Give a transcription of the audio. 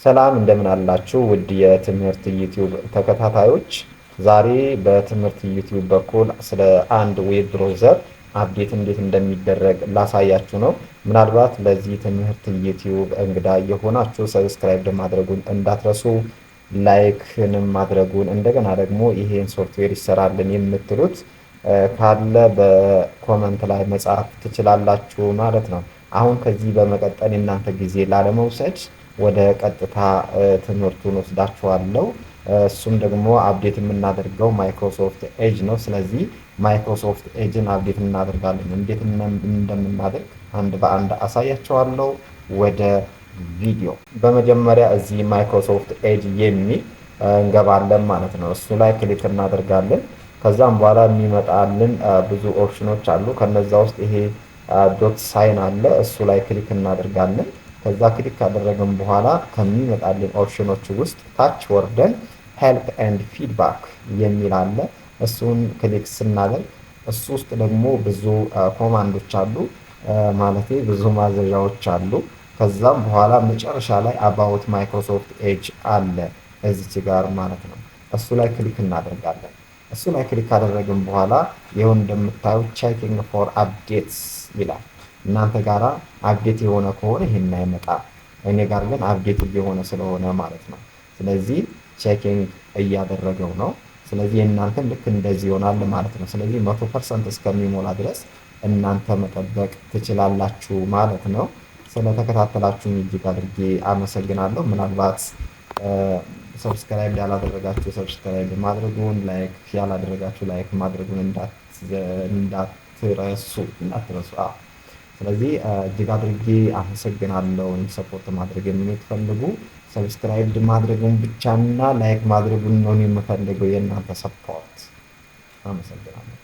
ሰላም እንደምን አላችሁ ውድ የትምህርት ዩቲዩብ ተከታታዮች። ዛሬ በትምህርት ዩቲዩብ በኩል ስለ አንድ web browser update እንዴት እንደሚደረግ ላሳያችሁ ነው። ምናልባት ለዚህ ትምህርት ዩቲዩብ እንግዳ የሆናችሁ subscribe ማድረጉን እንዳትረሱ፣ like ንም ማድረጉን፣ እንደገና ደግሞ ይሄን ሶፍትዌር ይሰራልን የምትሉት ካለ በ comment ላይ መጻፍ ትችላላችሁ ማለት ነው። አሁን ከዚህ በመቀጠል የእናንተ ጊዜ ላለመውሰድ ወደ ቀጥታ ትምህርቱን ወስዳችኋለሁ። እሱም ደግሞ update የምናደርገው Microsoft Edge ነው። ስለዚህ Microsoft Edge ን update እናደርጋለን። እንዴት እንደምናደርግ አንድ በአንድ አሳያችኋለሁ። ወደ ቪዲዮ። በመጀመሪያ እዚህ Microsoft Edge የሚል እንገባለን ማለት ነው። እሱ ላይ click እናደርጋለን። ከዛም በኋላ የሚመጣልን ብዙ ኦፕሽኖች አሉ። ከነዛ ውስጥ ይሄ dot sign አለ። እሱ ላይ click እናደርጋለን። ከዛ click ካደረግን በኋላ ከሚመጣልን ኦፕሽኖች ውስጥ ታች ወርደን help and feedback የሚል አለ። እሱን click ስናደርግ እሱ ውስጥ ደግሞ ብዙ command ኦች አሉ፣ ማለት ብዙ ማዘዣዎች አሉ። ከዛም በኋላ መጨረሻ ላይ about Microsoft Edge አለ እዚች ጋር ማለት ነው። እሱ ላይ click እናደርጋለን። እሱ ላይ click ካደረግን በኋላ ይኸው እንደምታዩት checking for updates ይላል። እናንተ ጋራ update የሆነ ከሆነ ይሄን አይመጣም። እኔ ጋር ግን update እየሆነ ስለሆነ ማለት ነው። ስለዚህ checking እያደረገው ነው። ስለዚህ የእናንተም ልክ እንደዚህ ይሆናል ማለት ነው። ስለዚህ 100% እስከሚሞላ ድረስ እናንተ መጠበቅ ትችላላችሁ ማለት ነው። ስለተከታተላችሁኝ እጅግ አድርጌ አመሰግናለሁ። ምናልባት subscribe ያላደረጋችሁ subscribe ማድረጉን፣ like ያላደረጋችሁ like ማድረጉን እንዳትረሱ እንዳትረሱ። አዎ። ስለዚህ እጅግ አድርጌ አመሰግናለሁ። Support ማድረግ የምትፈልጉ subscribe ማድረጉን ብቻና like ማድረጉን ነው የምፈልገው የእናንተ support። አመሰግናለሁ።